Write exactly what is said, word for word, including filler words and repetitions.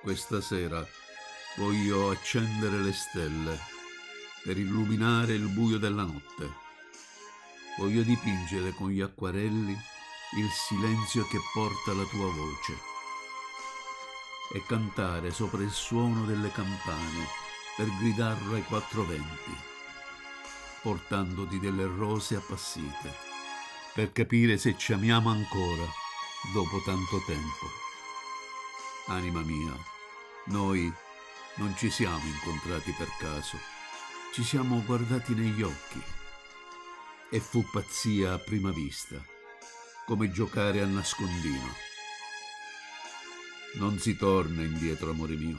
Questa sera voglio accendere le stelle per illuminare il buio della notte. Voglio dipingere con gli acquarelli il silenzio che porta la tua voce e cantare sopra il suono delle campane per gridarlo ai quattro venti, portandoti delle rose appassite, per capire se ci amiamo ancora dopo tanto tempo. Anima mia, noi non ci siamo incontrati per caso, ci siamo guardati negli occhi e fu pazzia a prima vista, come giocare a nascondino. Non si torna indietro, amore mio.